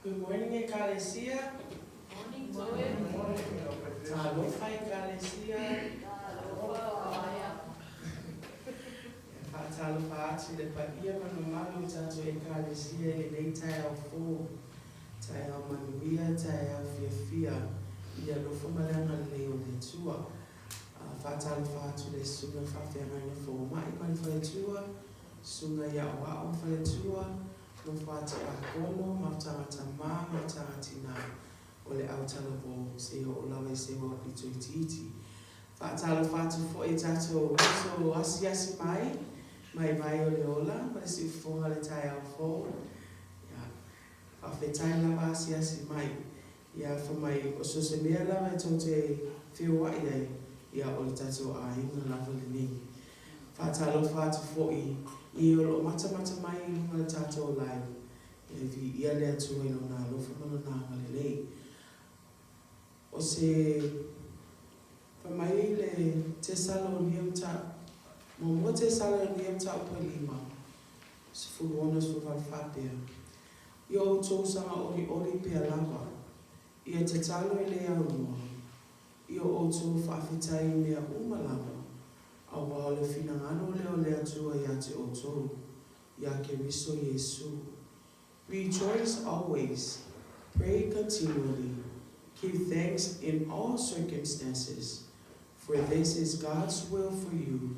Good morning Ekalesia. Morning Joel. Talofa Ekalesia. Talofa. E faatalofa atu i le paia ma le mamalu o tatou Ekalesia i lenei taeao fou, taeao manuia, taeao fiafia i le alofa ma le agalelei o le Atua. Faatalofa atu i le Susuga i le Faafeagaiga Fomai ma le Faletua, Susuga i Aoao ma Faletua, Nofo a Tiakono, Mafutaga Tama, Mafutaga Tina o le autalavou seia oo lava i se ua aupito itiiti. Faatalofa atu foi i tatou uso asiasi mai, mai Vai o le Ola ma le siufofoga i le taeao fou. Ia, faafetai lava asiasi mai. Ia, fai mai, o so o se mea lava e tou te feoai ai, ia o le tatou aiga lava lenei. Faatalofa atu foi i e o lo o matamata mai i luga o le tatou live, ia viia le Atua i Lona alofa ma Lona agalelei. O se fai mai le Tesalonia mata, muamua Tesalonia mataupu e 5, 16, 18 faapea, Ia outou saga olioli pea lava, ia tatalo e le aunoa, ia outou faafetai i mea uma lava, aua o le finagalo lea o le Atua ia te outou, iā Keriso Iesu. Rejoice always, pray continually, give thanks in all circumstances, for this is God's will for you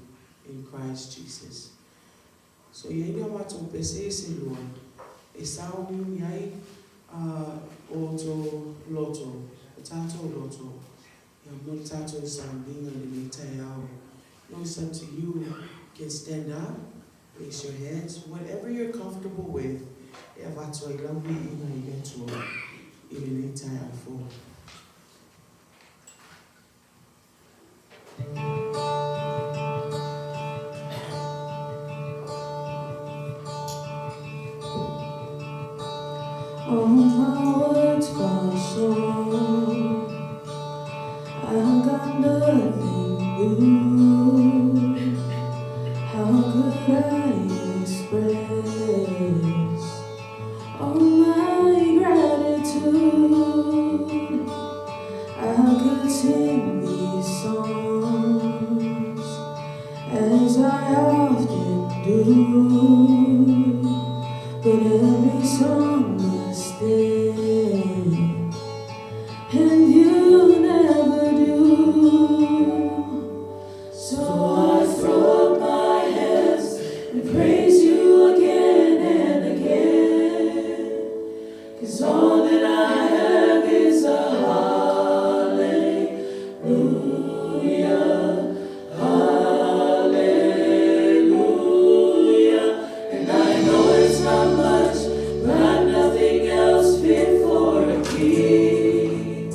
in Christ Jesus. So e i ai ni a matou pese e se lua e sauniuni ai a outou loto, o tatou loto, ia mo le tatou sauniga i lenei taeao. No, it's up to you. You can stand up, raise your hands, whatever you're comfortable with e avatu ai lau viiga i le Atua i lenei taeao fou. All my words fall short. I've got nothing new. How could I express all my gratitude? I could sing these songs as I often do, but every song must end, and you never do. So I throw up my hands and praise you again and again, 'cause all that I have is a hallelujah, hallelujah. And I know it's not much, but I've nothing else fit for a king,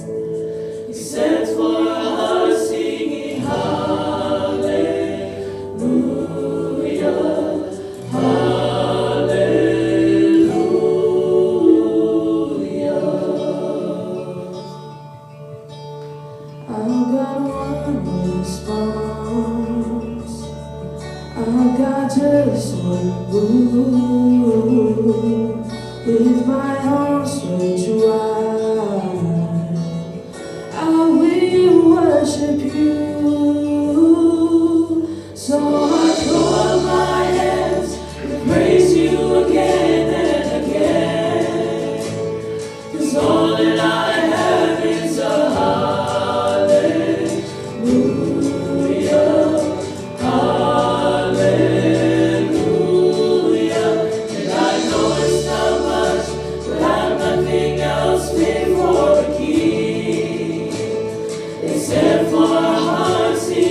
except for a heart singing hallelujah, hallelujah. I've got one response. I've got just one move. With my arms stretched wide, I will worship you. So I throw up my hands and praise you again and again, 'cause all that I have is a hallelujah, hallelujah. And I know it's not much, but I've nothing else fit for a king, except for a heart singing.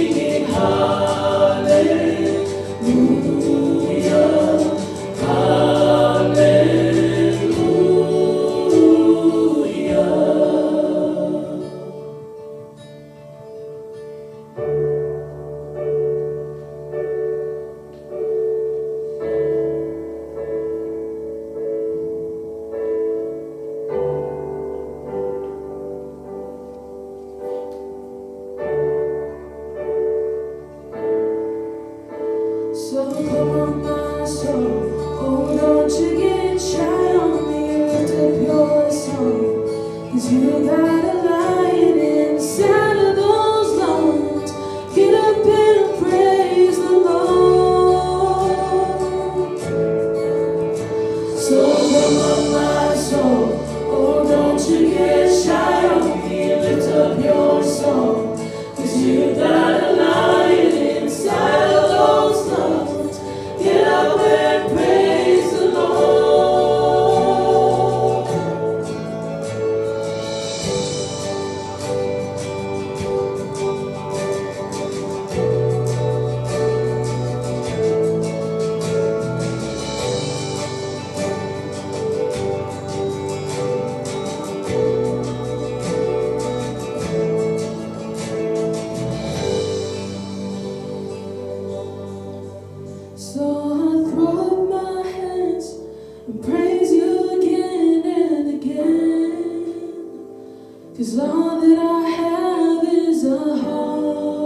Oh, come on, my soul. Oh, don't you get shy on me. Lift up your song. 'Cause you got a lion inside of those lungs. Get up and praise the Lord. So I throw up my hands and praise you again and again. 'Cause all that I have is a hallelujah,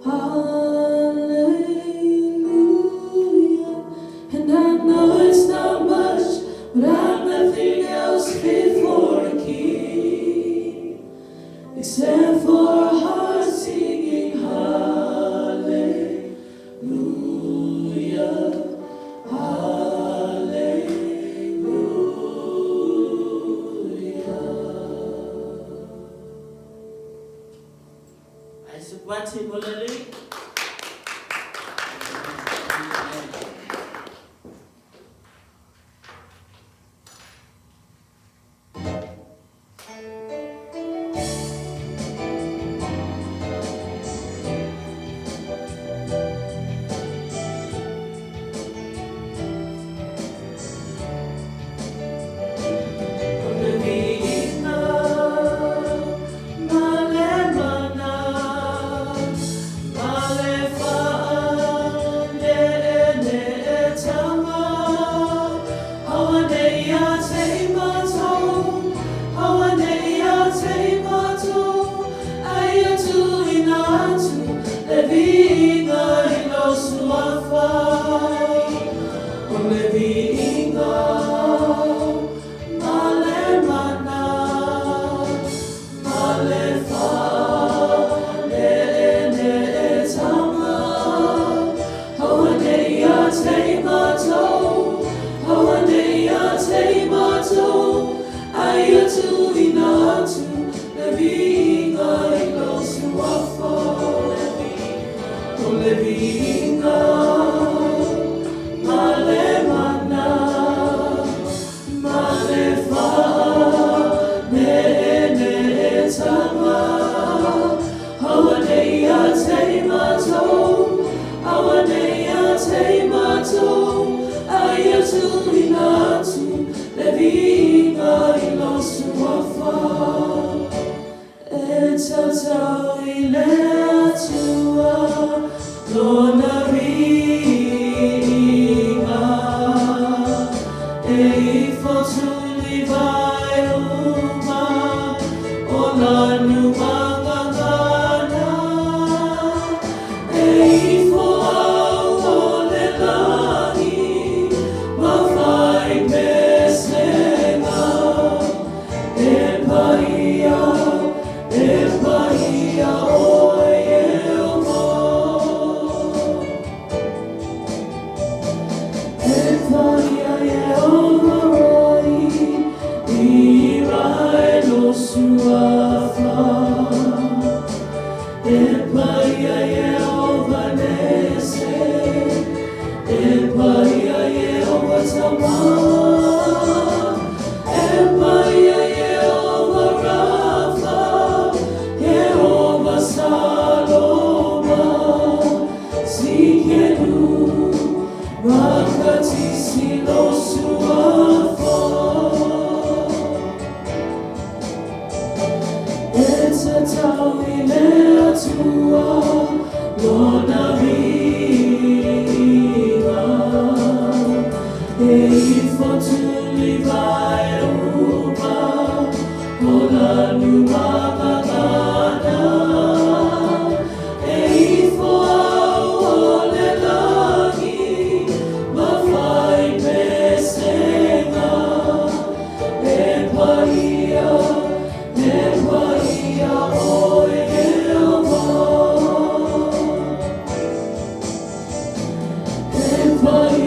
hallelujah. And I know it's not much, but I've nothing else fit for a king, except for a heart singing hallelujah, hallelujah. Isaac Watson, Molele.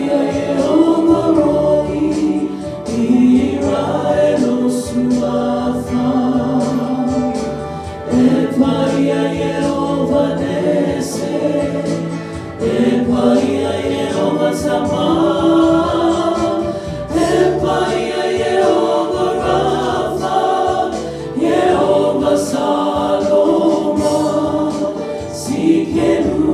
Ieova Roi, Irae lo Suafa. E paia Ieova Nese, e paia Ieova Sama, e paia Ieova Rafa, Ieova Saloma, Sikenu,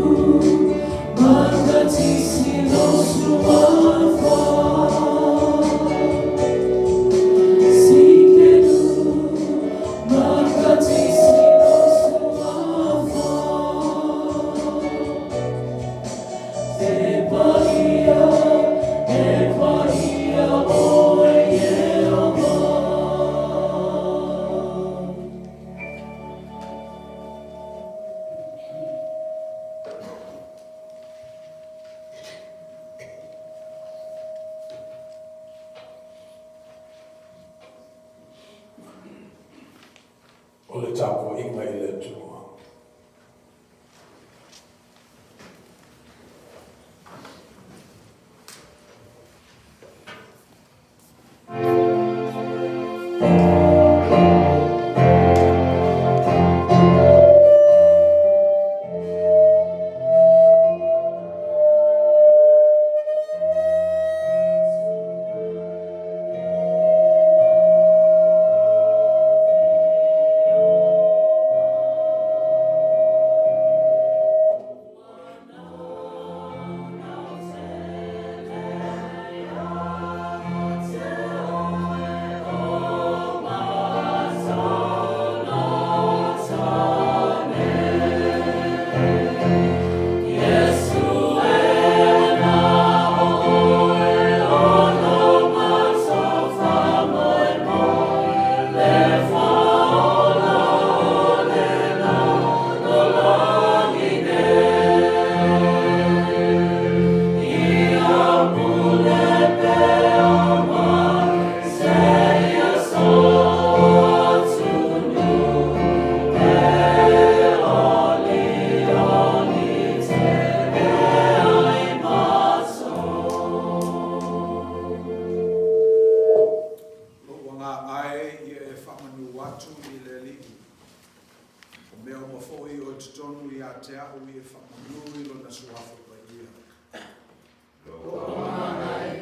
Makatisi lo Suafa. Sikenu, Makatisi lo Suafa. E paia, e paia, oe Ieova. O le tapuaiga i le Atua. Lou agaga e, ia e faamanu atu i le Alii. O mea uma foi o i totonu ia te a'u ia faamanu i Lona Suafa Paia. Lou agaga e,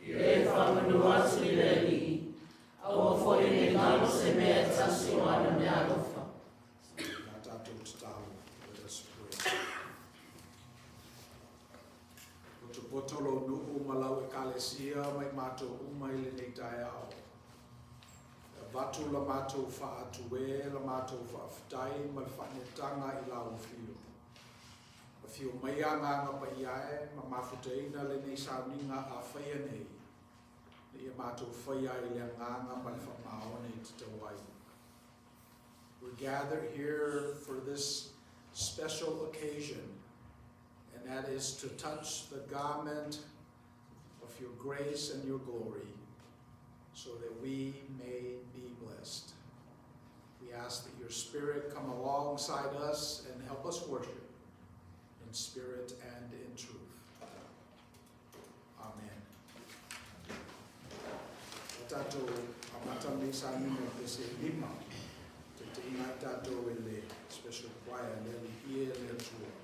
ia e faamanu atu i le Alii, aua foi ne i galo se mea e tasi o ana meaalofa. O le a tatou tatalo, Let us pray. Potopoto lou nuu ma lau Ekalesia ma i matou uma i lenei taeao. E avatu la matou faatuē, la matou faafetai ma le faanetaga i lau afio. Afio maia Agaga Paia e ma mafutaina lenei sauniga a faia nei, ina ia matou faia ai i le agaga ma le faamaoni e tatau ai. We're gathered here for this special occasion, and that is to touch the garment of your grace and your glory, so that we may be blessed. We ask that your Spirit come alongside us and help us worship in spirit and in truth. Amen. O tatou amata lenei sauniga i pese e lima. Taitaiina ai tatou e le special choir le Alii e le Atua.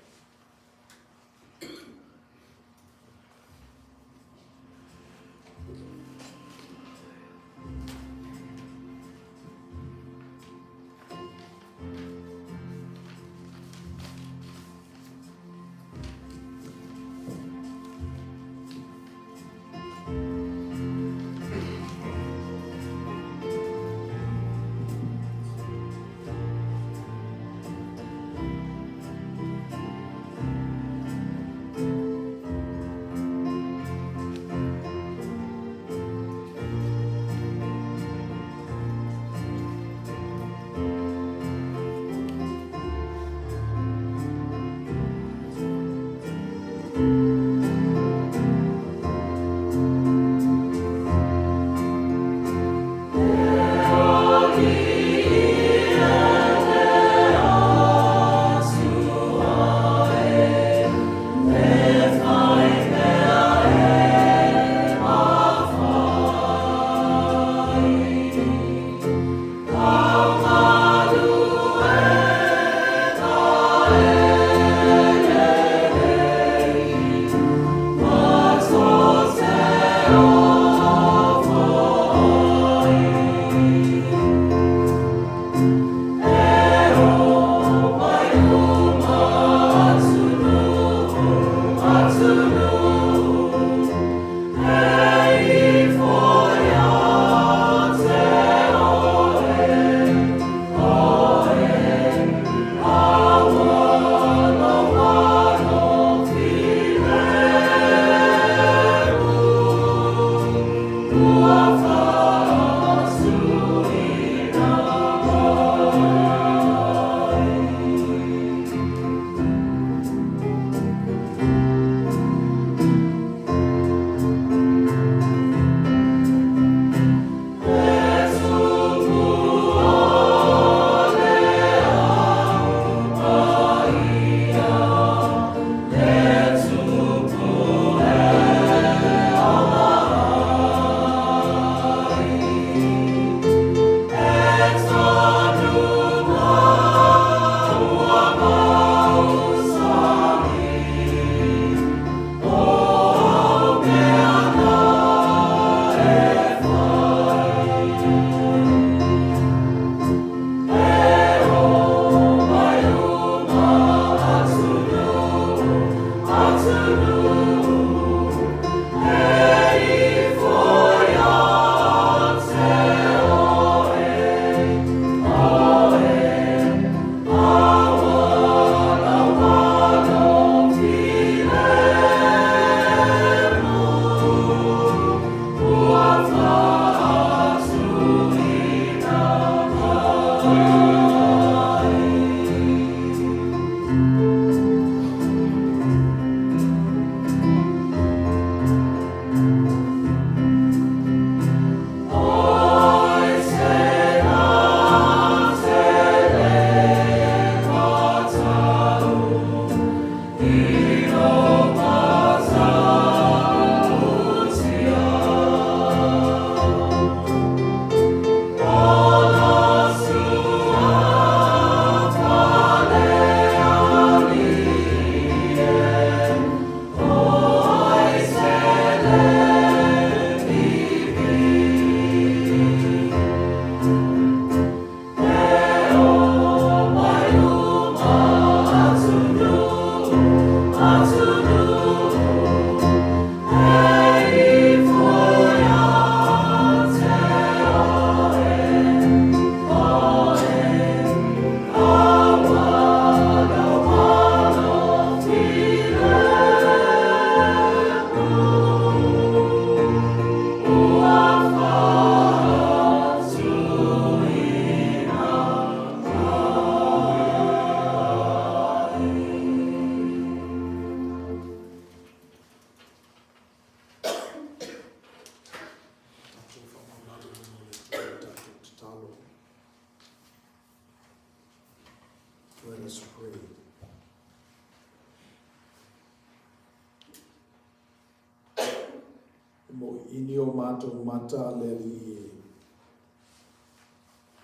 Moʻiʻini o matou mata le Alii e,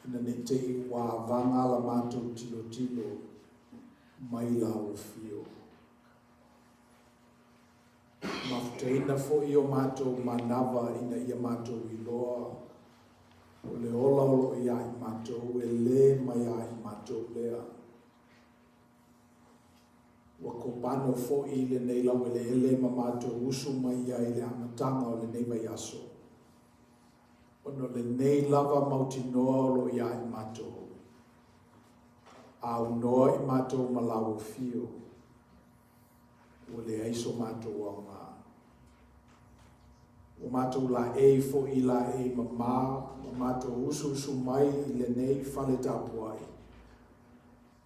ina nei te i ua avaga la matou tilotilo mai lau afio. Mafutaina foi o matou manava ina ia matou iloa o le ola o loo ia i matou e le mai a i matou lea. Ua kopano foi lenei laueleele ma matou usu mai ai i le amataga o lenei vaiaso, ona o lenei lava mautinoa o lo o iā i matou, aunoa i matou ma lauofio, ua leai so matou aoga. Ua matou laei foi i laei mamā ma matou usuusu mai i lenei fale tapuai,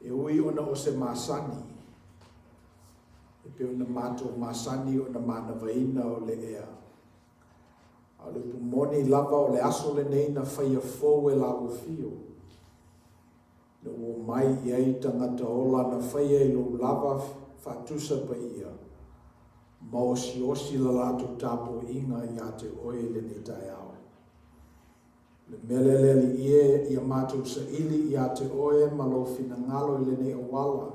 E ui ona o se masani, e pei ona matou masani ona manavaina o le ea. A o le upu moni lava o le aso lenei na faia fou e Lauofio, na ua omai i ai tagata ola na faia i lou lava faatusa paia, ma osiosi la latou tapuaiga ia te oe i lenei taeao. Le mea lea le Alii e, ia matou saili ia te Oe ma Lou finagalo i lenei auala,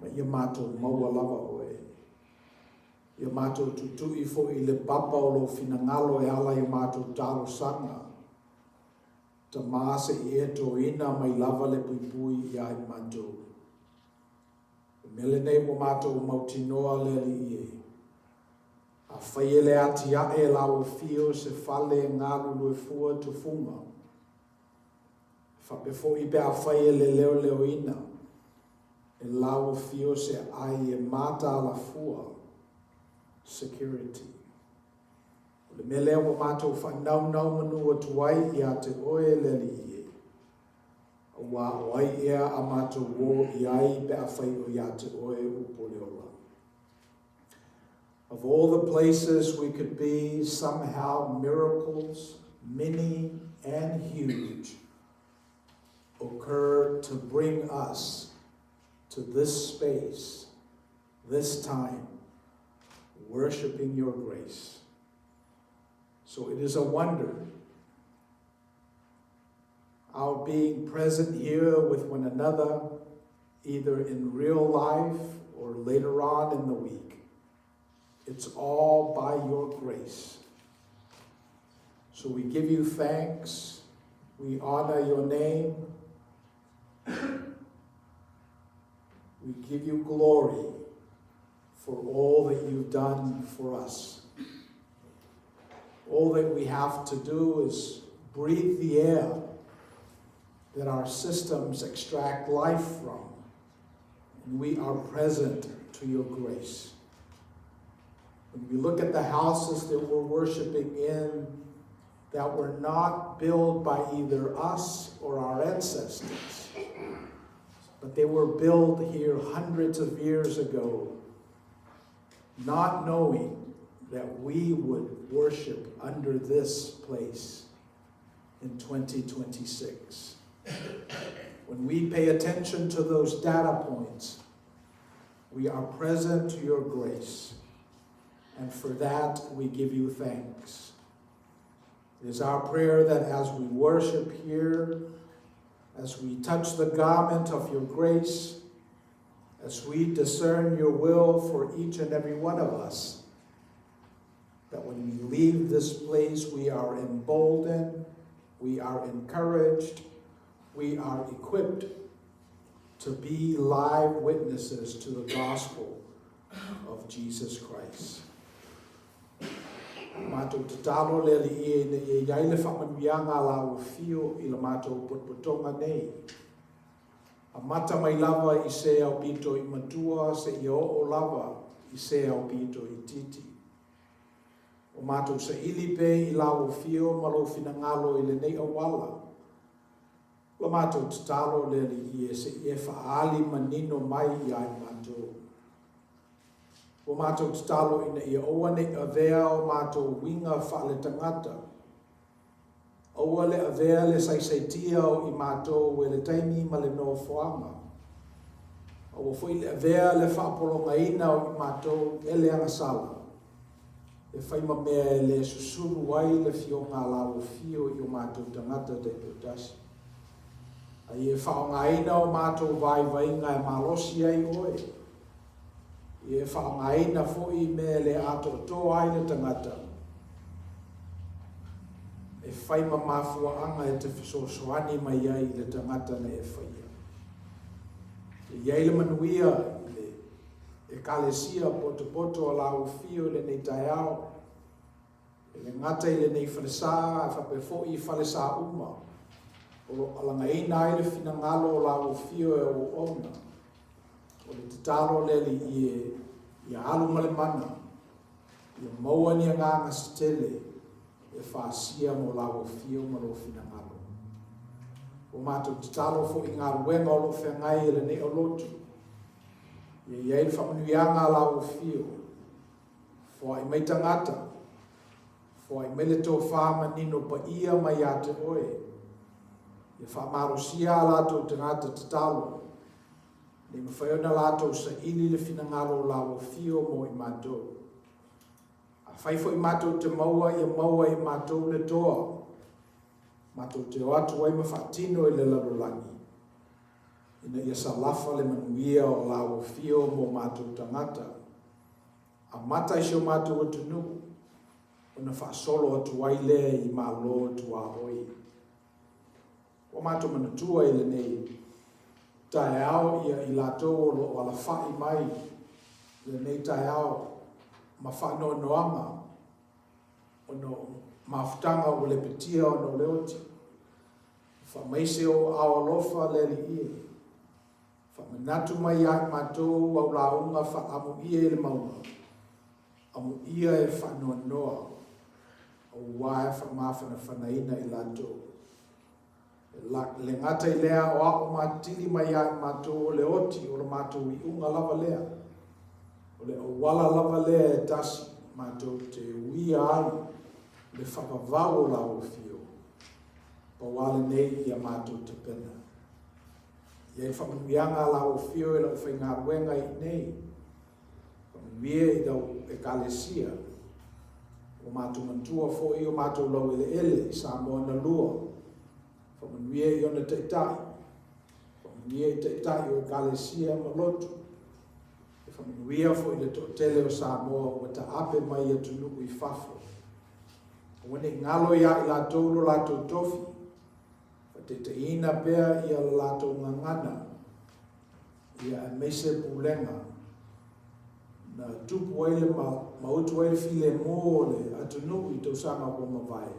ma ia matou maua lava Oe. Ia matou tuitui foi i le papa o Lou finagalo e ala i a matou talosaga. Tama se i e toina mai lava le puipui ia i matou. Le mea lenei ua matou mautinoa le Alii e. Afai e le atiae e lauofio se fale e galulue fua tufuga, e faapea foi pe afai e le leoleoina e lauofio se aai e mataala fua, security. O le mea lea ua matou faanaunau manu atu ai ia te oe le Alii e, auā o ai ea a matou ō i ai pe afai o ia te oe upu o le ola. Of all the places we could be, somehow miracles, many and huge, occur to bring us to this space, this time, worshiping your grace. So it is a wonder our being present here with one another, either in real life or later on in the week. It's all by your grace. So we give you thanks. We honor your name. We give you glory for all that you've done for us. All that we have to do is breathe the air that our systems extract life from, and we are present to your grace. When we look at the houses that we're worshiping in, that were not built by either us or our ancestors, but they were built here hundreds of years ago, not knowing that we would worship under this place in 2026. When we pay attention to those data points, we are present to your grace, and for that we give you thanks. It is our prayer that as we worship here, as we touch the garment of your grace, as we discern your will for each and every one of us, that when we leave this place, we are emboldened, we are encouraged, we are equipped to be live witnesses to the gospel of Jesus Christ. Matou tatalo le Alii e ina ia iai le faamanuiaga a la ua fio i la matou potopotoga nei. Amata mai lava i se aupito i matua seia oo lava i se aupito itiiti. O matou saili pe i la ua fio ma lou finagalo i lenei auala. La matou tatalo le Alii e seia e faaali manino mai ia i matou. Ua matou tatalo ina ia aua ne i avea o matou uiga faaletagata. Aua le avea le saisaitia o i matou e le taimi ma le nofoaga. Aua foi le avea le faapologaina o i matou e le agasala. e fai ma mea e le susulu ai le Afioga a Lauofio i o matou tagata taitoatasi. A ia faaaogaina o matou vaivaiga e malosi ai Oe, ia e faaaogaina foi i mea e le atoatoa ai le tagata, e fai ma mafuaaga e te fesoasoani mai ai i le tagata na e faia. Ia i ai le manuia i le Ekalesia potopoto a Lauofio i lenei taeao, e le gata i lenei falesa ae faapea foi i falesa uma o lo o alagaina ai le finagalo o Lauofio e auauauna. O le tatalo le Alii e, ia alu ma le mana, ia maua ni agaga se tele e fasia mo Lauofio ma lou finagalo. Ua matou tatalo foi i galuega o lo o feagai e lenei aulotu, Ia i ai le faamanuiaga a Lauofio, foai mai tagata, foai mai le tofa manino paia mai ia te oe, ia faamalosia a latou tagata tatalo, nei mafai ona latou saili le finagalo o Lauofio mo i matou. Afai foi matou te maua, ia maua e i matou le toa, matou te o atu ai ma faatino i le lalolagi, ina ia salafa le manuia o Lauofio mo matou tagata, amata i si o matou atunuu, ona faasolo atu ai lea i Malo tuaoi. Ua matou manatua i lenei taeao ia i latou o lo o alafai mai lenei taeao ma faanoanoaga ona o mafutaga ua lepetia ona o le oti. Faamaise ou aao alofa le Alii e. Faamanatu mai ia i matou au lauga faaamuia i le mauga, amuia e faanoanoa, aua e faamafanafanaina i latou. E le gata i lea o ao matili mai ia i matou o le oti o le matou iuga lava lea, o le auala lava lea e tasi matou te uia ai le faavavau o la afio. Pau lava lenei ia matou tapena. Ia i faamanuiaga a lau afio i lau faigaluega i inei, faamanuia i lau ekalesia, ua matou manatua foi o matou laueleele i Samoa na lua, faamanuia i ona taitai, faamanuia i taitai o ekalesia ma lotu, e faamanuia foi i le toatele o Samoa ua taape mai atunuu i fafo. Aua ne i galo ia i latou lo latou tofi, faataitaiina pea ia le latou gagana, ia aemaise pulega na tupu ai le ma, ma utu ai le filemu o le atunuu i tausaga ua mavae,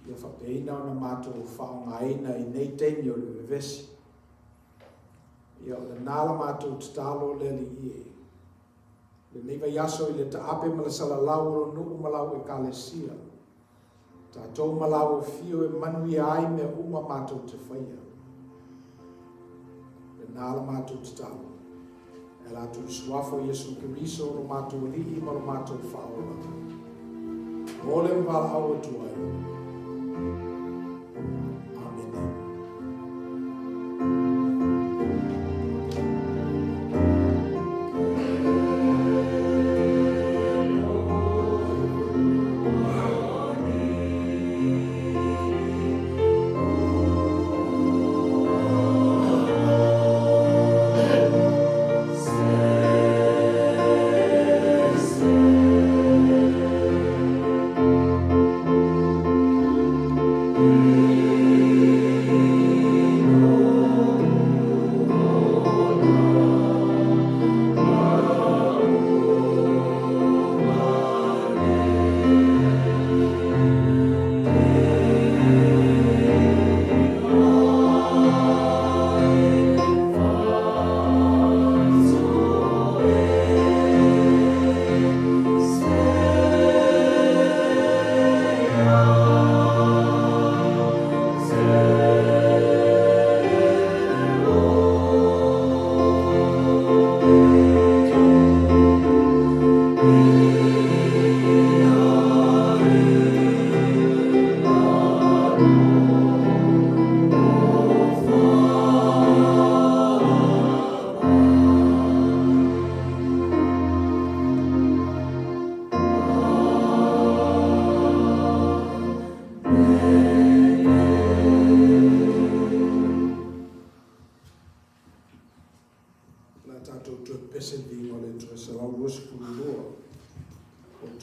ia faapena ona matou faaaogaina i nei taimi o le vevesi. Ia o lena la matou tatalo le Alii e. Lenei vaiaso i le taape ma le salalau o lo nuu ma lau ekalesia. Tatou ma lau afio e manuia ai mea uma matou te faia. Lena la matou tatalo. E ala atu i le suafa o Iesu Keriso lo matou Alii ma lo matou Faaola. O le ma valaau atu ai. Amene.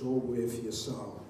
outou e fia sao.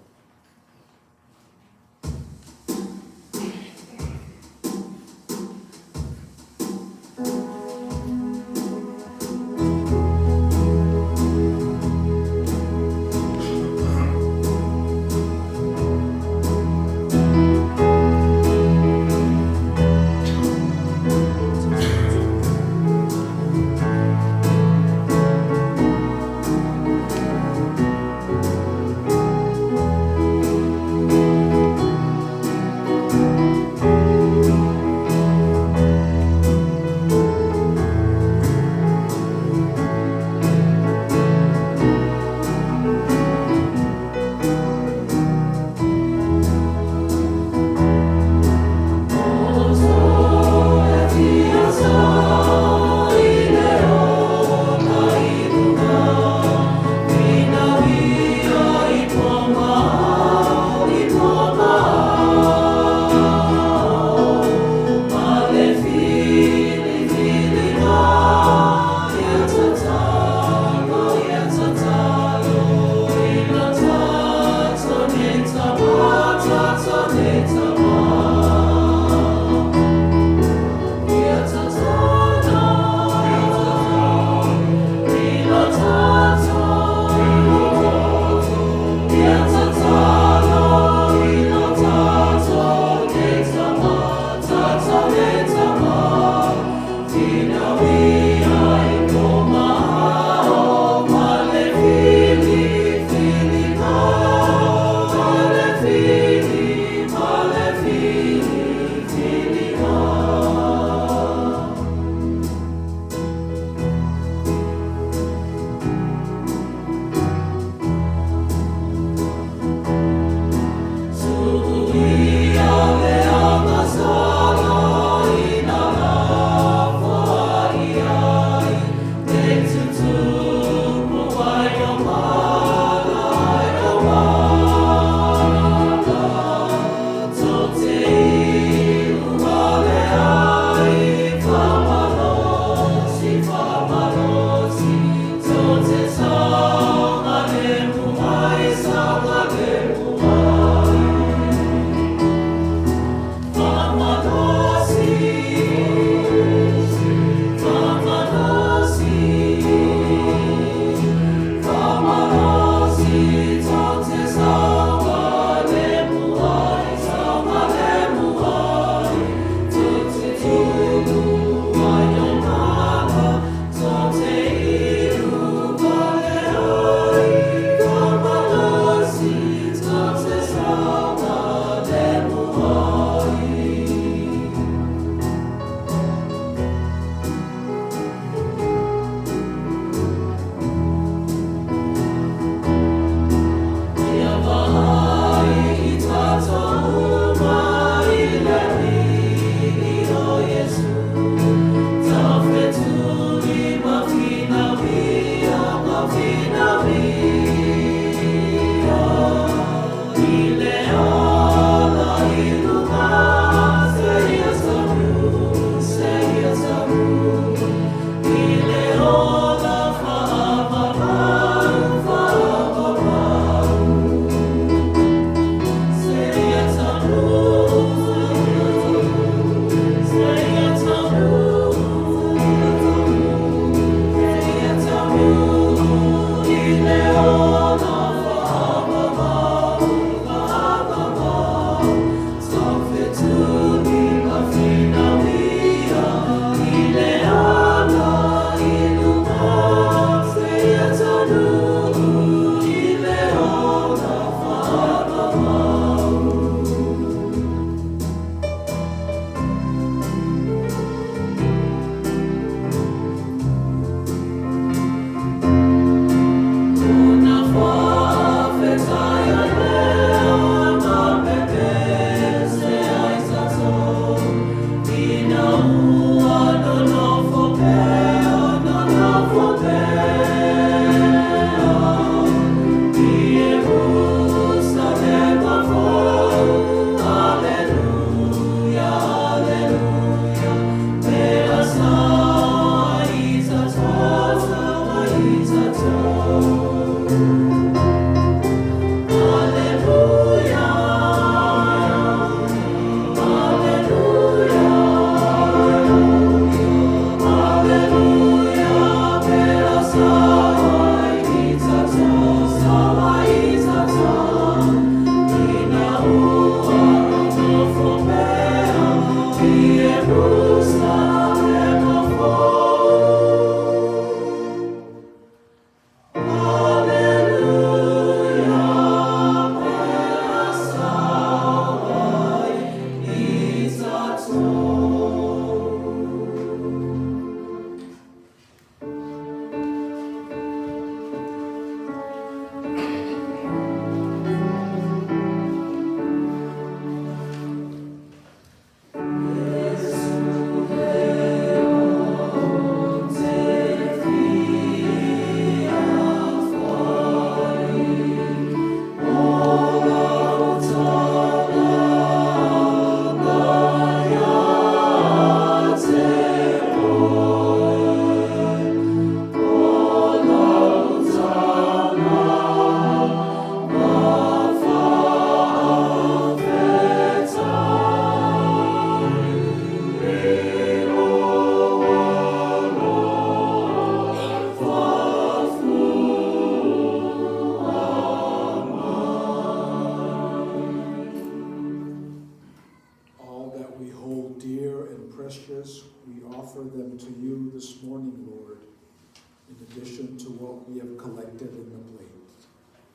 addition to what we have collected in the plate,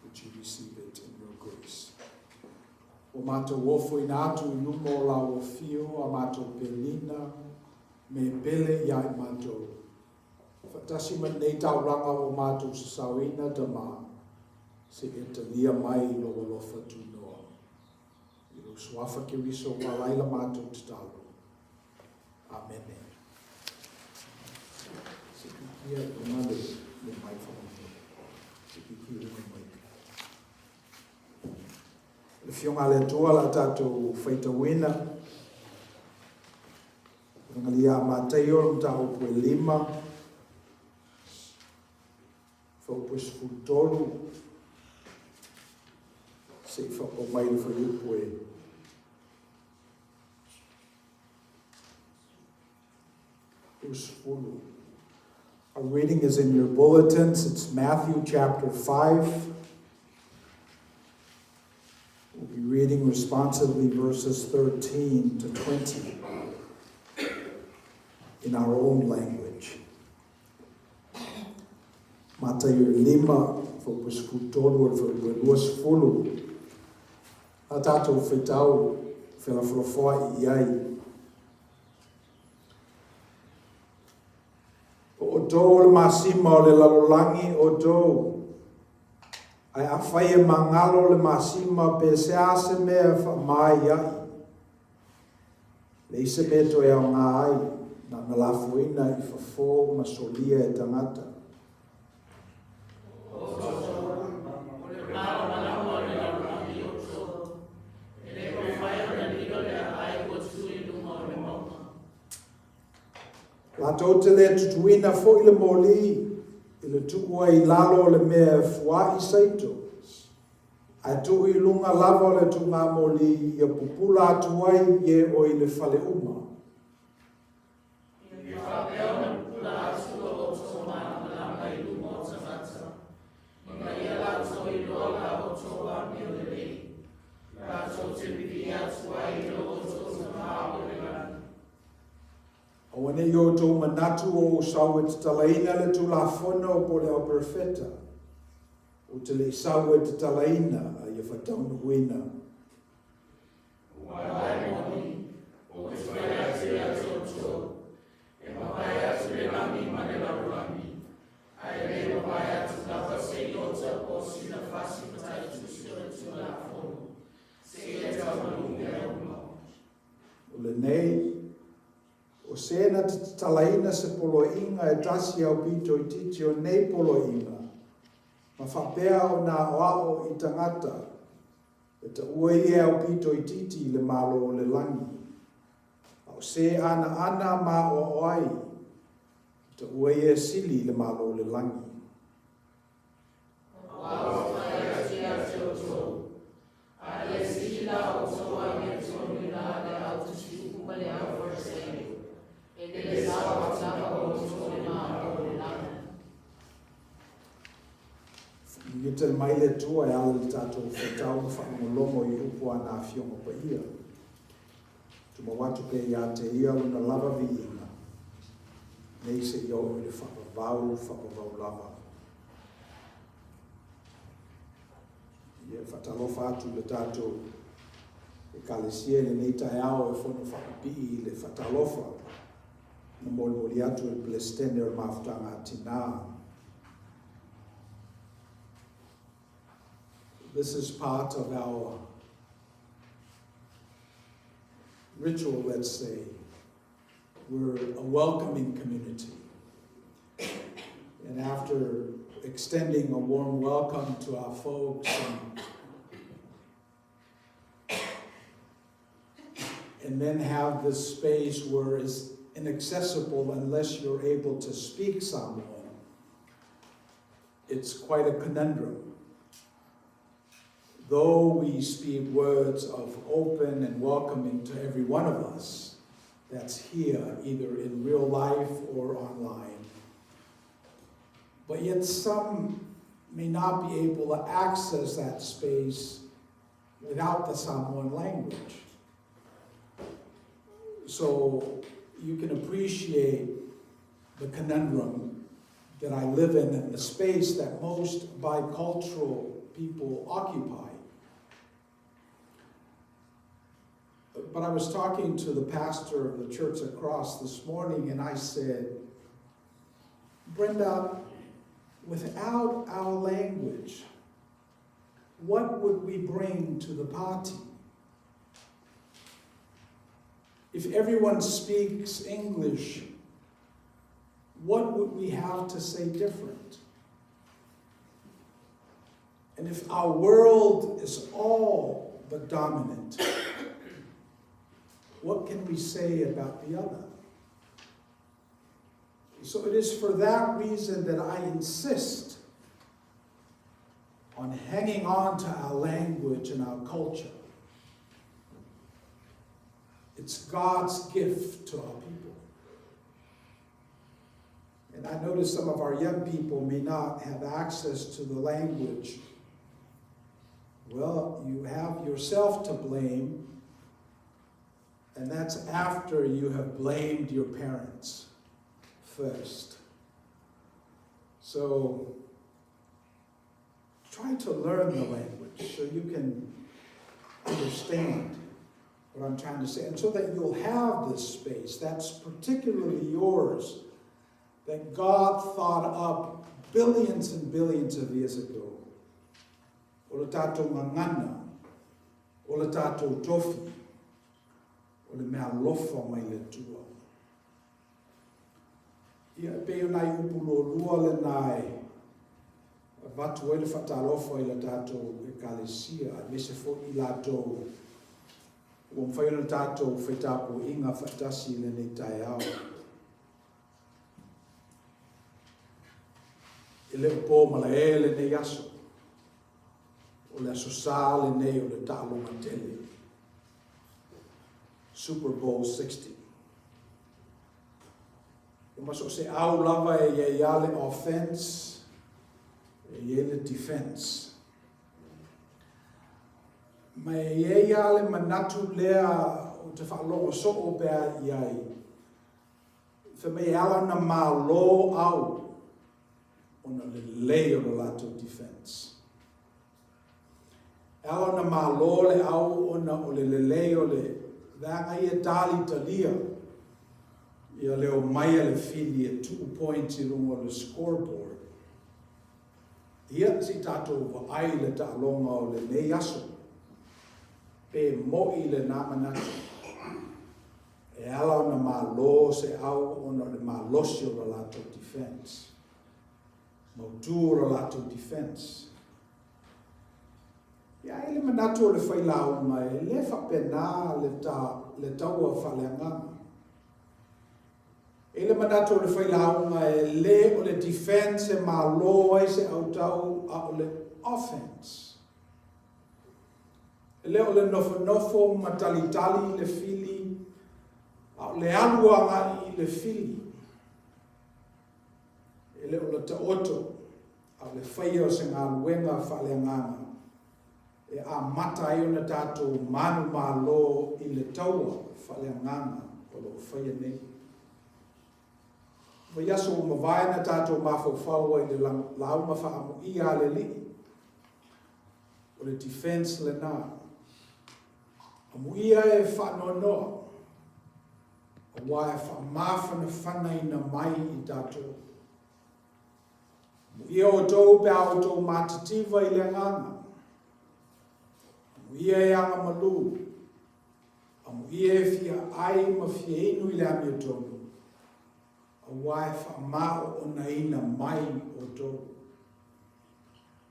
would you receive it in your grace? Ua matou ofoina atu i luma o lau afio a matou penina me pele ia i matou. Faatasi ma lenei taulaga ua matou sasaoina tama, se i e talia mai i lou alofa tunoa. I lou Suafa Keriso ua ala ai la matou tatalo. Amene. Se i kikia i luga le, le mic faamolemole. Se i kikia i luga le mic. Le Afioga a le Atua la tatou faitauina. Evagelia a Mataio le mataupu e 5. Fuaiupu e 13. Se i faapau mai le fuaiupu e 20. Our reading is in your bulletins. It's Matthew chapter 5. We'll be reading responsively verses 13 to 20 in our own language. Mataio e 5, fuaiupu e 13 o le fuaiupu e 20. A tatou faitau felafolafoai i ai. O outou o le masima o le lalolagi outou. Ae afai e magalo le masima pe se a se mea e faamā i ai. Leai se mea e toe aoga ai, na ona lafoina i fafo ma solia e tagata. O outou, o le malamalama o le lalolagi outou, e le mafai ona lilo le aai ua tu i luga o le mauga. Latou te le tutuina foi le moli i le tuu ai i lalo o le mea e fua'i saito, ae tuu i luga lava o le tuugamoli ia pupula atu ai e o i le fale uma. Ia faapea ona pupula atu lo outou malamalama i luma o tagata, ina ia latou iloa la outou amio lelei, latou te viia atu ai i lo outou Tama o i le lagi. Aua ne i outou manatu o ou sau e tatalaina le Tulafono po o le Au Perofeta, ou te le i sau e tatalaina a ia faataunuuina. Aua e moni, ou te fai atu ia te outou, e mavae atu le lagi ma le lalolagi, ae le mavae atu lava se iota po o sina fasi mataitusi o le Tulafono, seia taunuu mea uma. O lenei, o se na te tatalaina se poloaiga e tasi aupito itiiti o nei poloaiga, ma faapea ona aoao i tagata, e taua ia e aupito itiiti i le Malo o le lagi. A o se anaana ma aoao ai, e taua ia e sili i le Malo o le lagi. Aua ou te fai atu ia te outou, a le sili la outou amiotonu i la le au tusitupu ma le au Farisai, e le sao atu lava outou i le Malo o le lagi. Ia tali mai le Atua e ala i le tatou faitau ma faalogologo i upu a na Afioga Paia. Tumau atu pea ia te Ia lona lava viiga, nei seia oo i le faavavau, faavavau lava. Ia faatalofa atu i le tatou Ekalesia i lenei taeao e fono faapipii i le faatalofa na molimoli atu e le Peresetene o le Mafutaga a Tinā. This is part of our ritual, let's say. We're a welcoming community. And after extending a warm welcome to our folks and then have this space where it's inaccessible unless you're able to speak Samoan, it's quite a conundrum. Though we speak words of open and welcoming to every one of us that's here, either in real life or online, but yet some may not be able to access that space without the Samoan language. So you can appreciate the conundrum that I live in and the space that most bicultural people occupy. But I was talking to the pastor of the church across this morning, and I said, Brenda, without our language, what would we bring to the party? If everyone speaks English, what would we have to say different? And if our world is all but dominant, what can we say about the other? So it is for that reason that I insist on hanging on to our language and our culture. It's God's gift to our people. And I notice some of our young people may not have access to the language. Well, you have yourself to blame, and that's after you have blamed your parents first. So try to learn the language so you can understand what I'm trying to say, and so that you'll have this space that's particularly yours, that God thought up billions and billions of years ago. O le tātou gagana, o le tātou tofi, o le meaalofa mai le Atua. Ia, e pei o nai upu lualua lenā e avatu ai le faatalofa i la tatou Ekalesia, aemaise foi i latou ua mafai ona tatou fai tapuaiga faatasi i lenei taeao. E le o po malae lenei aso. O le Aso Sa lenei o le taaloga tele. Super Bowl 60. Ia ma so o se au lava e i ai lava le offense, e i ai le defense. Ma e i ai lava le manatu lea ou te faalogo soo pe a i ai, fai mai e ala ona malo au ona o le lelei o le latou defense. E ala ona malo le au ona o le lelei o le vaega ia e talitalia ia le omai a le fili e tuu points i luga o le scoreboard. Ia, se i tatou vaai i le taaloga o lenei aso, pe mo'i lena manatu. E ala ona malo se au ona o le malosi o le latou defense. Mautu o le latou defense. Ia, ai le manatu o le failauga e le faapena le, ta, le taua faaleagaga. E le manatu o le failauga e le o le defense e malo ai se autau a o le offense. E le o le nofonofo ma talitali i le fili, a o le alu agai i le fili. E le o le taoto, a o le faia o se galuega faaleagaga e amata ai ona tatou manumalo i le taua faaleagaga o lo o faia nei. Vaiaso ua mavae na tatou mafaufau ai i le lauga faaamuia a le Alii. O le defense lena. Amuia e faanoanoa, aua e faamafanafanaina mai i tatou. Amuia outou pe a outou matitiva i le agaga. Amuia e agamalu. Amuia e fia ai ma fia inu i le amiotonu, aua e faamaoonaina mai outou.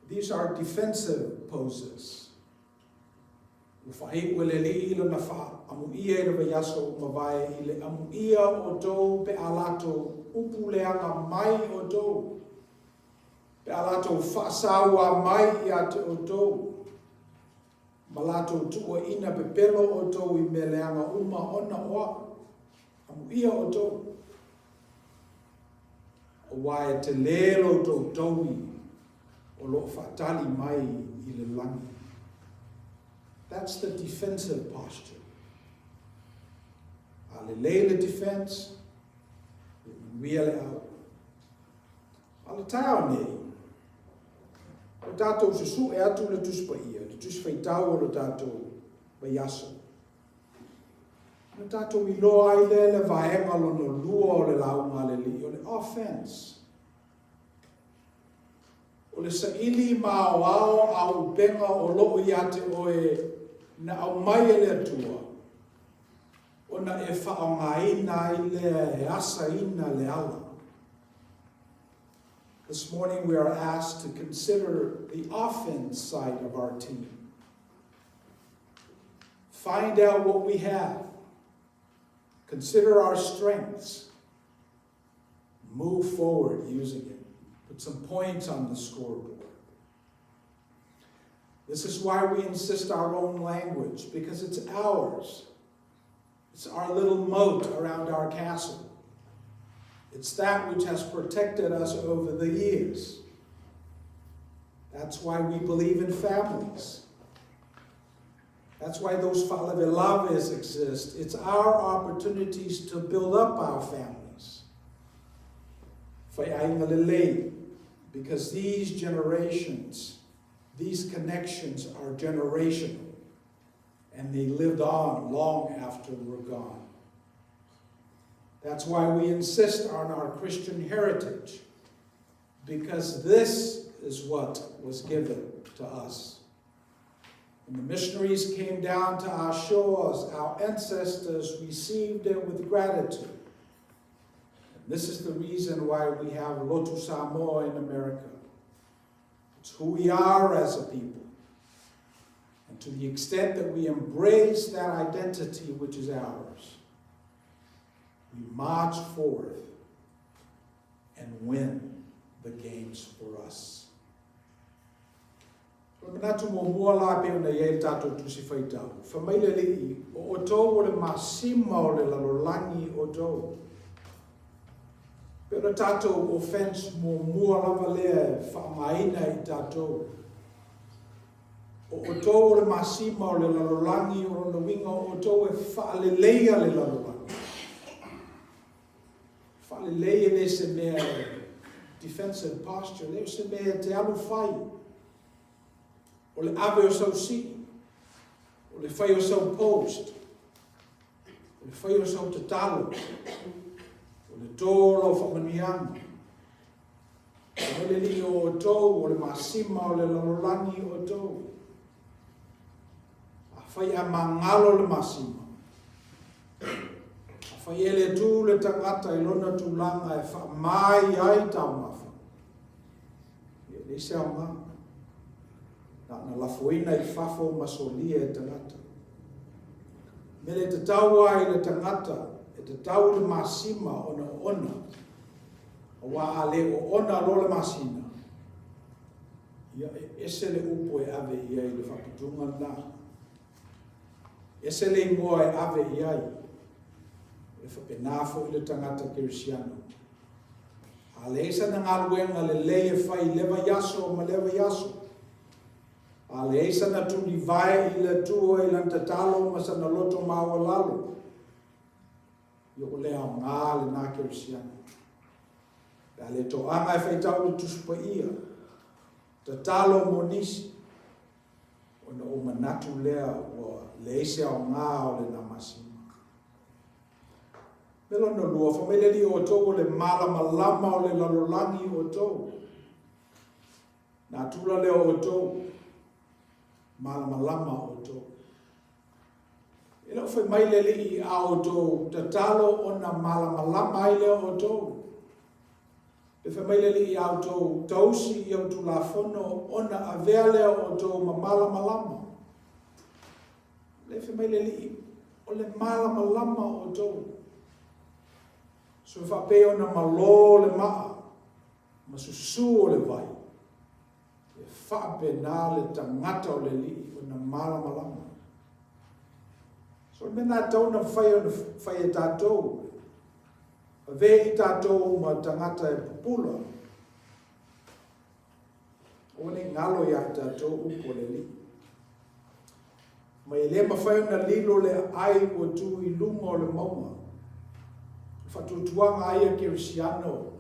These are defensive poses. Ua faaiu e le Alii lana faaamuia i le vaiaso ua mavae i le amuia o outou pe a latou upu leaga mai outou, pe a latou faasauā mai ia te outou, ma latou tuuaina pepelo outou i mea leaga uma ona o au. Amuia outou, aua e telē lo outou taui o lo o faatali mai i le lagi. That's the defensive posture. A lelei le defense, e manuia le au. A o le taeao nei, ua tatou susu'e atu le Tusi Paia, le Tusi Faitau o le tatou vaiaso, ona tatou iloa ai lea le vaega lona lua o le lauga a le Alii, o le offense. O le saili ma aoao au upega o loo ia te oe na aumai e le Atua, ona e faaaogaina ai lea e asaina le ala. This morning we are asked to consider the offense side of our team. Find out what we have. Consider our strengths. Move forward using it. Put some points on the scoreboard. This is why we insist our own language, because it's ours. It's our little moat around our castle. It's that which has protected us over the years. That's why we believe in families. That's why those faalavelave exist. It's our opportunities to build up our families. Faiaiga lelei, because these generations, these connections are generational, and they lived on long after we're gone. That's why we insist on our Christian heritage, because this is what was given to us. When the missionaries came down to our shores, our ancestors received it with gratitude. And this is the reason why we have Lotu Samoa in America. It's who we are as a people. And to the extent that we embrace that identity which is ours, we march forth and win the games for us. O le manatu muamua la pei ona i ai le tatou Tusi Faitau, fai mai le Alii, O outou o le masima o le lalolagi outou. Pei o le tatou offense muamua lava lea e faaaogaina e i tatou. O outou o le masima o le lalolagi, o lona uiga o outou e faaleleia le lalolagi. Faalelei e le se mea e defensive posture, le o se mea e te alu fai. O le ave o sau sii, o le fai o sau post, o le fai o sau tatalo, o le tō o lau faamanuiaga. O le alii o outou, o le masima o le lalolagi outou. Afai a magalo le masima, afai e le tu le tagata i lona tulaga e faamai ai taumafa, ia e leai se aoga. Na ona lafoina i fafo ma solia e tagata. Mele e tatau ai le tagata, e tatau le masima ona oona, aua a le oona loa le masina, Ia, e ese le upu e ave i ai i le faaputuga lena. Ese le igoa e ave i ai. E faapena foi le tagata kerisiano. A leai sana galuega lelei e fai i lea vaiaso ma lea vaiaso, a leai sana tulivae i le Atua i lana tatalo ma sana loto maualalo, ia ua le aoga lena kerisiano. Pe a le toaga e faitau le Tusi Paia, tatalo mo nisi, ona ou manatu lea ua leai se aoga o lena masima. Me lona lua, fai mai le Alii o outou o le malamalama o le lalolagi outou. Natura lea o outou, malamalama outou. E le o fai mai le Alii a outou tatalo ona malamalama ai lea o outou. Pe fai mai le Alii a outou tausi i au tulafono ona avea lea o outou ma malamalama. Le fai mai le Alii, o le malamalama o outou. So faapei ona malo le maa ma susu o le vai, E faapena le tagata o le Alii ona malamalama. So o le mea lena e tatau ona fai ona fai e tatou. Ave i tatou ma tagata e pupula. Aua ne i galo ia i tatou upu a le Alii. Ma e le mafai ona lilo le aai ua tu i luga o le mauga. O le faatuatuaga ai a Kerisiano.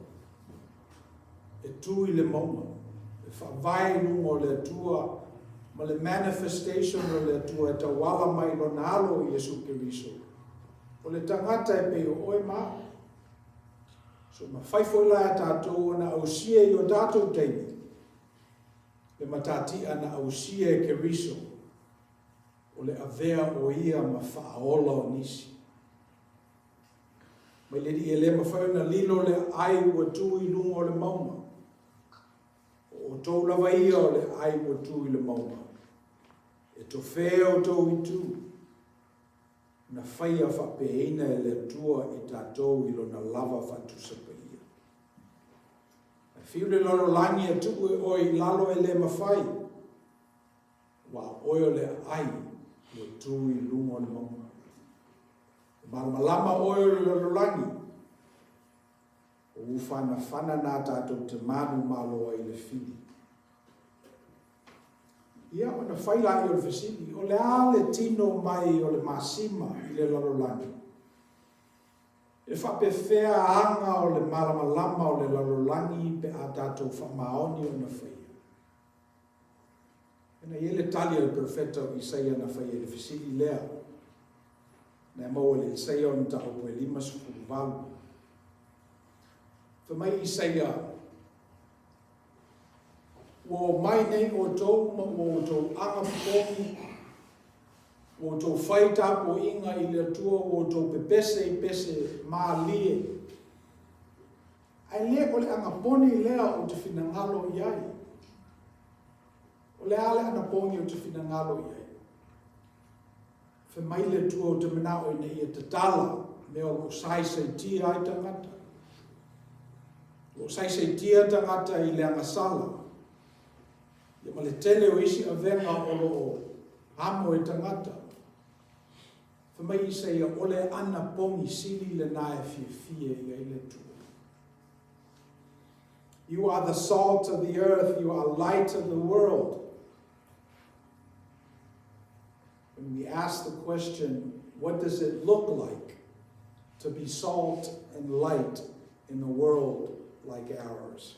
E tu i le mauga, e faavae i luga o le Atua ma le manifestation o le Atua e tauala mai i Lona Alo o Iesu Keriso, o le tagata e pei o oe ma au. So mafai foi la e tatou ona ausia i o tatou taimi le matatia na ausia e Keriso o le avea o Ia ma faaola o nisi. Mai le alii e le mafai ona lilo le aai ua tu i luga o le mauga. O outou lava ia o le aai ua tu i le mauga. E tofea outou itu, na faia faapeina e le Atua i tatou i Lona lava faatusa paia. Ae fiu le lalolagi e tuu e oe i lalo e le mafai, aua o oe o le aai ua tu i luga o le mauga. E malamalama oe o le lalolagi, o ufanafana nā tatou te manumalo ai i le fili. Ia, ona fai laia o le fesili, o le a le tino mai o le masima i le lalolagi? E faapefea aga o le malamalama o le lalolagi pe a tatou faamaoni ona faia? Ina i ai le tali a le perofeta o Isaia na faia i le fesili lea, na e maua i le Isaia o le mataupu e 58. Fai mai Isaia, Ua omai nei outou ma ua outou agapopogi, ua outou fai tapuaiga i le Atua, ua outou pepese i pese malie. Ae le o le agaponi lea ou te finagalo i ai. O le a le anapogi ou te finagalo i ai? Fai mai le Atua ou te manao ina ia tatala mea o lo o saisaitia ai tagata. O lo o saisaitia tagata i le agasala. Ia ma le tele o isi avega o lo o amo e tagata. Fai mai Isaia, o le anapogi sili lena e fiafia i ai le Atua. You are the salt of the earth, you are light of the world. When we ask the question, what does it look like to be salt and light in a world like ours?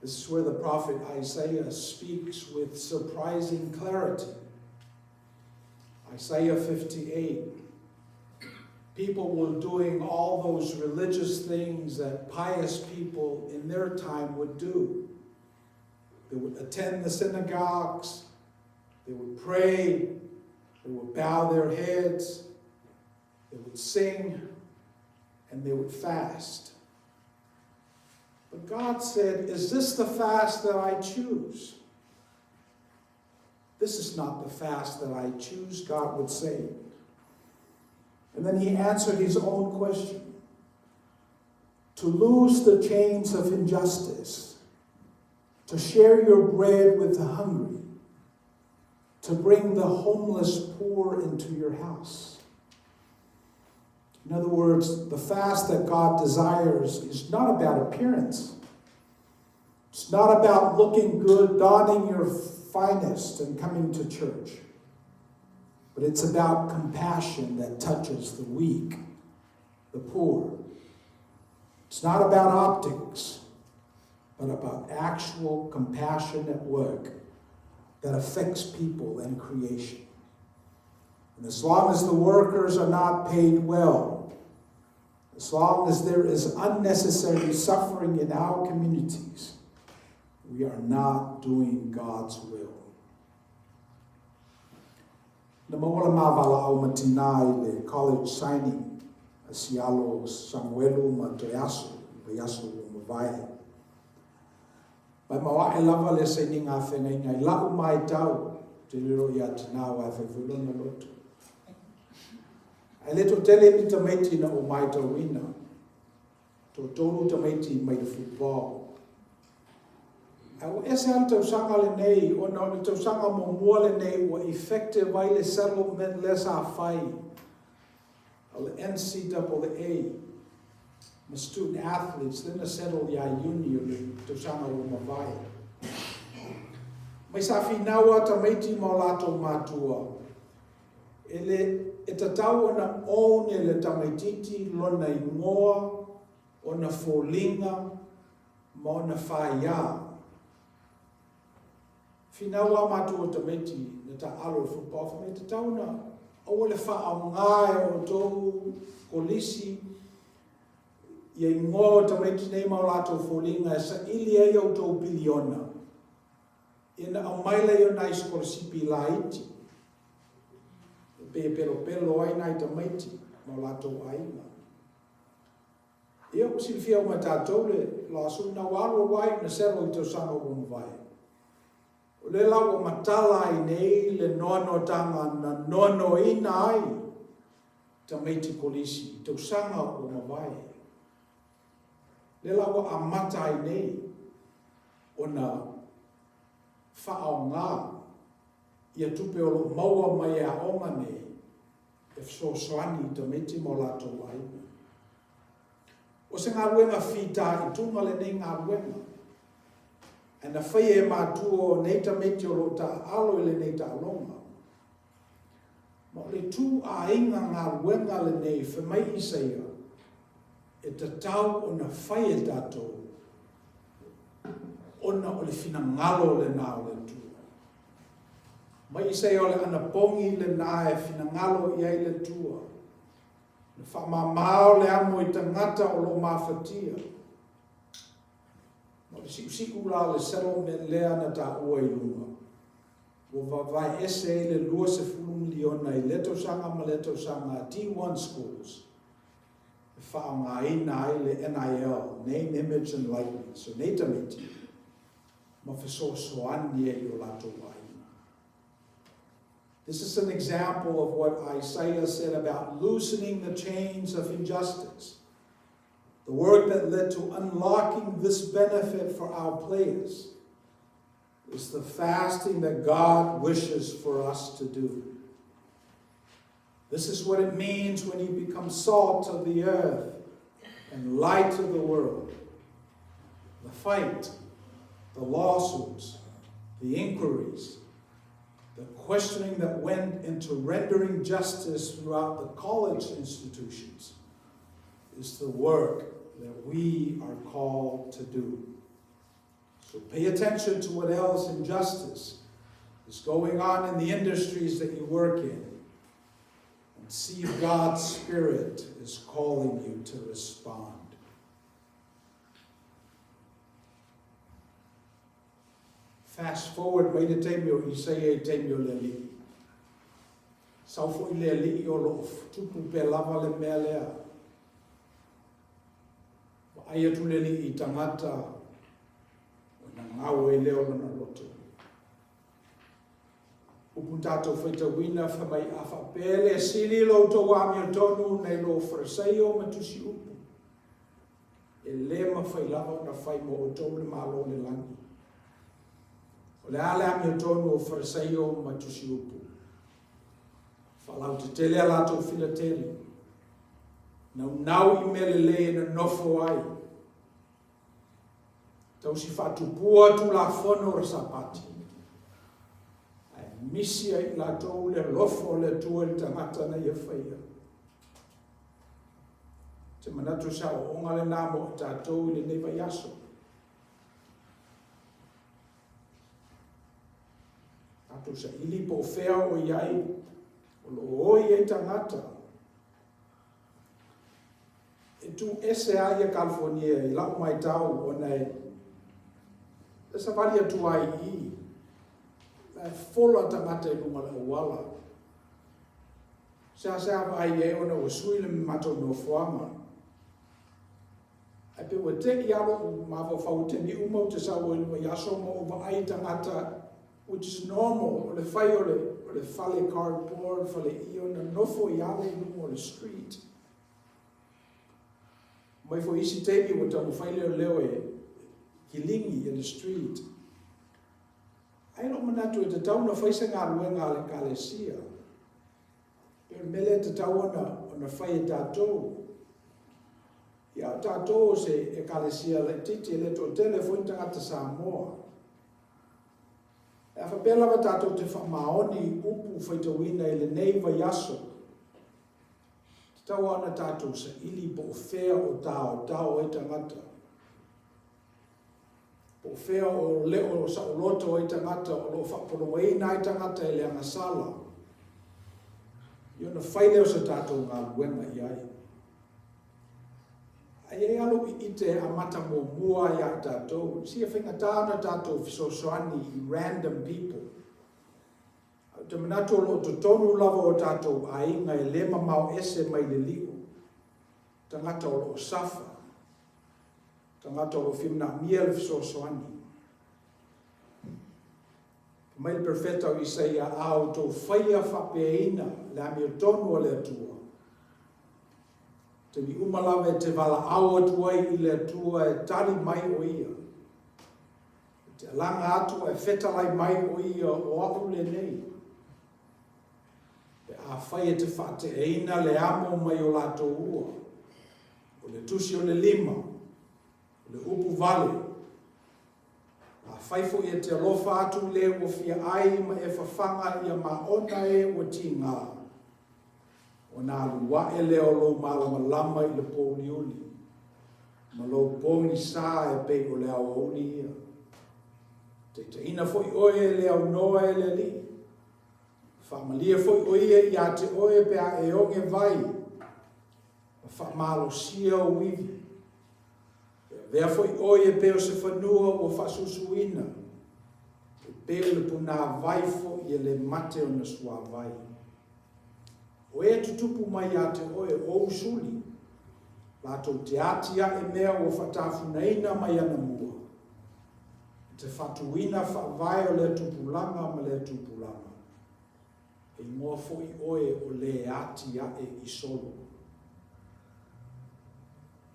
This is where the prophet Isaiah speaks with surprising clarity. Isaiah 58. People were doing all those religious things that pious people in their time would do. They would attend the synagogues, they would pray, they would bow their heads, they would sing, and they would fast. But God said, Is this the fast that I choose? This is not the fast that I choose, God would say. And then he answered his own question to loose the chains of injustice, to share your bread with the hungry, to bring the homeless poor into your house. In other words, the fast that God desires is not about appearance. It's not about looking good, donning your finest, and coming to church. But it's about compassion that touches the weak, the poor. It's not about optics, but about actual compassion at work that affects people and creation. And as long as the workers are not paid well, as long as there is unnecessary suffering in our communities, we are not doing God's will. Na maua le ma valaau ma tinā i le college signing a si alo Samuelu ma Toeaso i vaiaso ua mavae. Maimau ae lava le sainiga a feagaiga i la'u maitau, ou te lilo ia tinā aua e fai foi lona loto. Ae le toatele ni tamaiti na ou maitauina, toatolu tamaiti mai le football. Ae ua ese lava le tausaga lenei ona o le tausaga muamua lenei ua effective ai le settlement lea sa fai o le NCAA ma student athletes lea na settle ia Iuni o le tausaga ua mavae. Mai sa finau a tamaiti ma o latou matua, e le e tatau ona own e le tamaititi lona igoa, ona foliga, ma ona faiā. Finau a matou o tamaiti na taaalo i le football fai mai e tatau ona aua le faaaoga e outou kolisi ia igoa o tamaiti nei ma o latou foliga e saili ai outou piliona ia na aumai laia o nai sikolasipi laiti e pei e pelopelo ai nai tamaiti ma o latou aiga. Ia, ua silafia uma e tatou le lawsuit na ua alu alu ai na settle i tausaga ua mavae. O lea la ua matala ai nei le noanoataga na noanoaina ai tamaiti kolisi i tausaga ua mavae. Lea la ua amata ai nei ona faaaoga ia tupe o lo o maua mai e aoga nei e fesoasoani i tamaiti ma o latou aiga. O se galuega fitaituga lenei galuega, ae na faia e matua o nei tamaiti o lo o taaalo i lenei taaloga. Ma o le ituaiga galuega lenei fai mai Isaia, e tatau ona fai e tatou ona o le finagalo lena o le Atua. Mai Isaia o le anapogi lena e finagalo i ai le Atua. Na faamama o le amo i tagata o lo o mafatia. Ma o le siusiu la o le settlement lea na taua i luga, ua vavae ese ai le 20 miliona i lea tausaga ma lea tausaga a D1 Schools e faaaogaina ai le NIL, Name, Image and Likeness, o nei tamaiti ma fesoasoani ai i o latou aiga. This is an example of what Isaiah said about loosening the chains of injustice. The work that led to unlocking this benefit for our players is the fasting that God wishes for us to do. This is what it means when you become salt of the earth and light of the world. The fight, the lawsuits, the inquiries, the questioning that went into rendering justice throughout the college institutions is the work that we are called to do. So pay attention to what else injustice is going on in the industries that you work in and see if God's Spirit is calling you to respond. Fast forward mai le taimi o Isaia i taimi o le alii. Sau foi le alii o lo o tupu pea lava le mea lea. Vaai atu le alii i tagata ona gau ai lea o lona loto. Upu tatou faitauina fai mai a faapea le sili lo outou amiotonu nai lo Farisaio ma tusi upu. E le mafai lava ona fai mo outou le Malo o le lagi. O le a le amiotonu o Farisaio ma tusi upu? Faalautetele a latou filateli. Naunau i mea lelei e nonofo ai. Tausi faatupua Tulafono o le Sapati. Ae misi ai i latou le alofa o le Atua i le tagata na ia faia. Te manatu se aoaoga lena mo i tatou i lenei vaiaso. Tatou saili po o fea o i ai, o lo o oi ai tagata. E tu ese a ia California i lau maitau ona e e savali atu ai i e fola tagata i luga o le auala. Seasea vaai i ai ona ua sui le matou nofoaga. Ae pei ua te'i lava lou mafaufau i taimi uma ou te sau ai i le vaiaso ma ou vaai i tagata which is normal, o le fai o le, o le fale cardboard, fale io, na nofo i ale i luga o le street. Mai foi isi taimi ua taumafai leoleo e kiligi i le street. Ae lou manatu e tatau ona fai se galuega a le Ekalesia. Pei o le mea lea e tatau ona, ona fai e tatou. Ia, o tatou o se Ekalesia laitiiti, e le toatele foi ni tagata Samoa. E a faapea lava tatou te faamaoni i upu faitauina i lenei vaiaso, tatau lava ona tatou saili po o fea o taotao ai tagata. Po o fea o leo saoloto ai tagata o lo o faapologaina ai tagata e le agasala, ia ona fai lea o se tatou galuega i ai. Ae i ai lava lou ite e amata muamua ia i tatou, sia faigata ona tatou fesoasoani i random people. Ae ou te manatu o lo o totonu lava o tatou aiga e le mamao ese mai le lio, tagata o lo o suffer, tagata o lo o fia manaomia le fesoasoani. Fai mai le Perofeta o Isaia, A outou faia faapeaina le amiotonu a le Atua, taimi uma lava e te valaau atu ai i le Atua e tali mai o Ia. E te alaga atu ae fetalai mai o Ia, o A'u lenei. Pe afai e te faateaina le amo mai o latou ua, o le tusi o le lima, o le upu vale, Afai foi e te alofa atu i le ua fia ai ma e fafaga ia maona e ua tiga, ona alu ae lea o lou malamalama i le pōuliuli, ma lou pogisa e pei o le aoauli ia. Taitaiina foi oe e le aunoa e le Alii, faamalie foi o ia ia te oe pe a e oge vai, ma faamalosia ou ivi. E avea foi oe e pei o se fanua ua faasusuina, e pei o le punāwai foi e le mate ona suāwai. O e tutupu mai ia te oe o ou suli, latou te atiae mea ua faatafunaina mai anamua, e te faatuina faavae o lea tupulaga ma lea tupulaga. E igoa foi oe o le atiae i solo.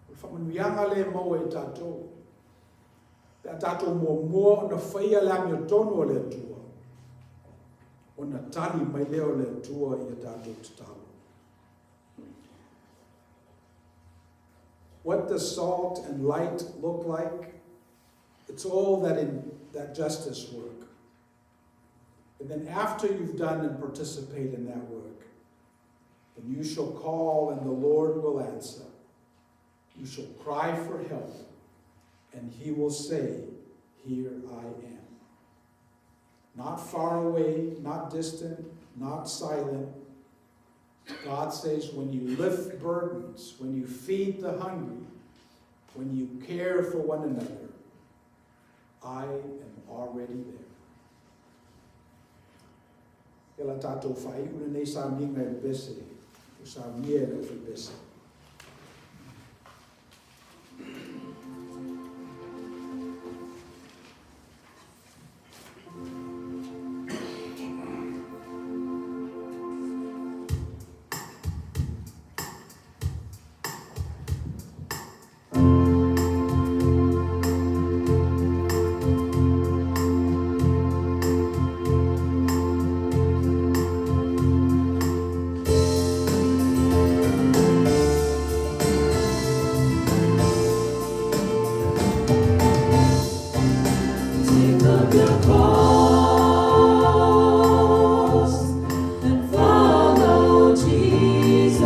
O le faamanuiaga lea e maua e tatou, pe a tatou muamua ona faia le amiotonu a le Atua, ona tali mai lea o le Atua i a tatou tatalo. What does salt and light look like? It's all that in that justice work. And then after you've done and participate in that work, then you shall call and the Lord will answer. You shall cry for help, and he will say, Here I am. Not far away, not distant, not silent. God says, when you lift burdens, when you feed the hungry, when you care for one another, I am already there. Ia la tatou faaiu lenei sauniga i le pese, ua saunia e le aufaipese. Take up your cross and follow Jesus.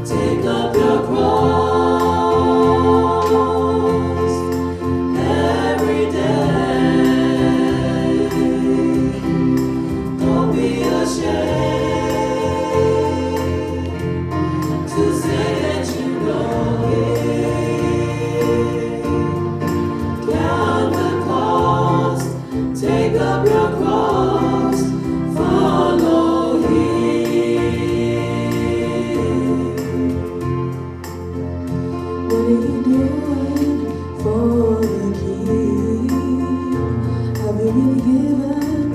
Take up your cross every day. Don't be ashamed to say that you know Him. Count the cost, take up your cross, follow Him. What are you doing for the King? Have you really given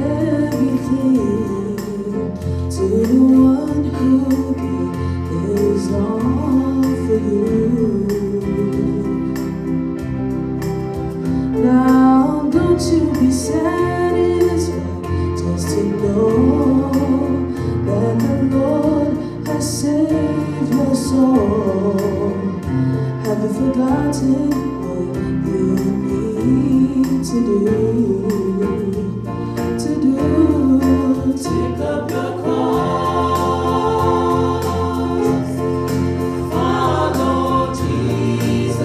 everything to the one who gave his all for you? Now, don't you be satisfied just to know that the Lord has saved your soul. Have you forgotten what you need to do? To do? Take up your cross, follow Jesus.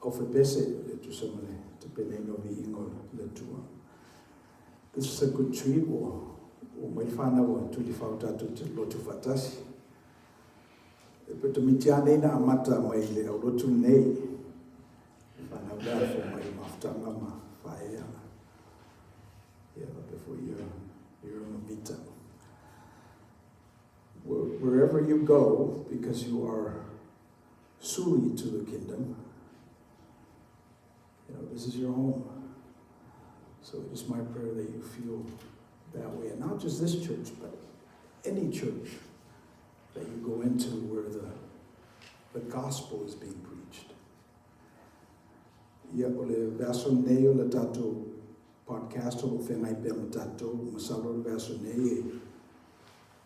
Aufepese e tusa ma le tapenaina o viiga o le Atua. This is a good treat ua oo mai le fanau a Tulifau tatou te lotu faatasi. E pito miti lava nei na amata mai i le aulotu lenei. Le fanau lea a fou mai mafutaga ma faaea. Ia faapea foi ia Miriam ma Vita. Wherever you go, because you are sui to the kingdom, this is your home. So it is my prayer that you feel that way. And not just this church, but any church that you go into where the gospel is being preached. Ia, o le vaiaso nei o le tatou podcast o lo o feagai pea ma tatou, masalo o le vaiaso nei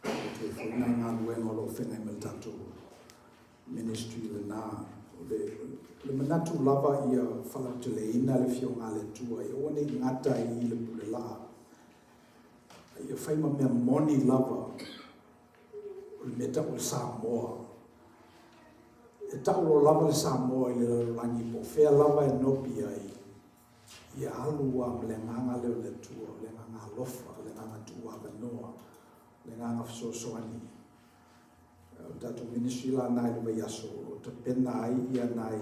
e toe foi nai galuega o lo o feagai ma le tatou ministry lena. O le, le manatu lava ia faalauteleina le Afioga a le Atua, ia aua ne i gata ai i le pule laa. A ia fai ma mea moni lava o le mea tau o le Samoa. E tau loa lava le Samoa i le lalolagi po o fea lava e nopi ai, ia alu lava ma le agaga lea o le Atua, o le agaga alofa, o le agaga tuuavanoa, o le agaga fesoasoani. O le tatou ministry la lena i le vaiaso o lo o tapena ai ia nai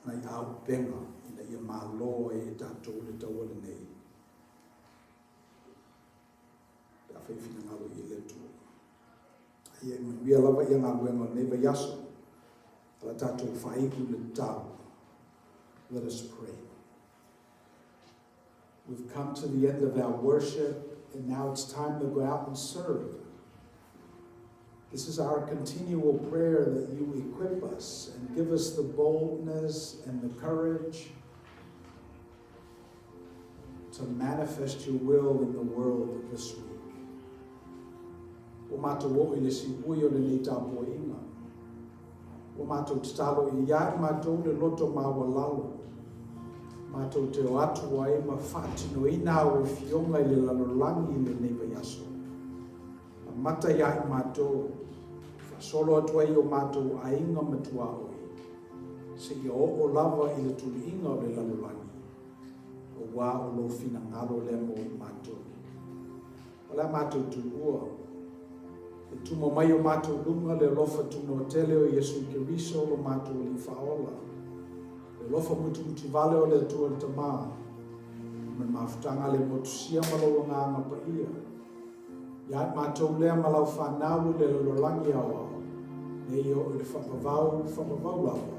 nai aupega ina ia malo ai e tatou le taua lenei pe afai e finagalo i le Atua. Ia e manuia lava ia galuega o lenei vaiaso. A la tatou faaiu le tatalo. Let us pray. We've come to the end of our worship, and now it's time to go out and serve. This is our continual prayer that you equip us and give us the boldness and the courage to manifest your will in the world this week. Ua matou oo i le siui o lenei tapuaiga. Ua matou tatalo ia i matou le loto maualalo. Matou te o atu ai ma faatinoina au afioga i le lalolagi i lenei vaiaso. Amata ia i matou, faasolo atu ai i o matou aiga ma tuaoi, seia oo lava i le tuliiga o le lalolagi, aua o lou finagalo lea mo i matou. O le a matou tuua, e tumo mai o matou luga le alofa tunoa tele o Iesu Keriso lo matou Alii Faaola, le alofa mutimutivale o le Atua le Tama, ma le mafutaga le motusia ma lou Agaga Paia, ia i matou lea ma lau fanau i le lalolagi aoao, nei oo i le faavavau, faavavau lava.